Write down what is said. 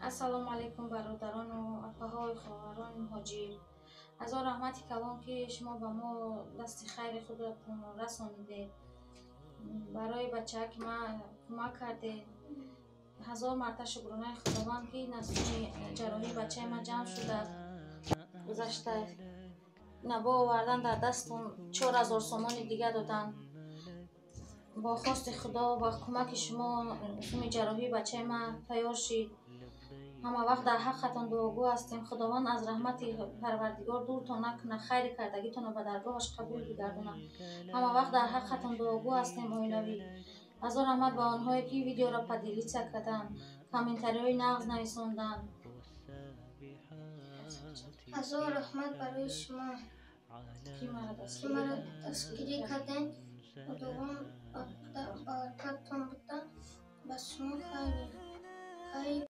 Ассалому алайкум, бародарону апаҳои, хоҳарони муҳоҷир. Ҳазор раҳмати калон, ки шумо ба мо дасти хайри худро расонидед, барои бачаак ман кӯмак кардед. Ҳазор марта шукронаи Худованд, ки насуми ҷарроҳии бачаи ман ҷамъ шудааст. Гузашта набо овардан, дар дастон 4000 сомони дига доданд. Бо хости Худо, ба кӯмаки шумо суми ҷарроҳии бачаи ман тайёр шид. Ҳама вақт дар ҳаққатон дуогӯ ҳастем. Худованд аз раҳмати Парвардигор дуртон накунад, хайри кардагитонро ба даргоҳаш қабул бигардонад. Ҳама вақт дар ҳаққатон дуогӯ ҳастем. Оилавӣ, ҳазор раҳмат ба онҳое, ки видеоро поделиться карданд, комментариҳои нағз нависонданд. Ҳазор раҳмат барои шумо, ки маро ки маро дастгирӣ кардем. Худованд баракаттон буда, ба шумо хайри хайр.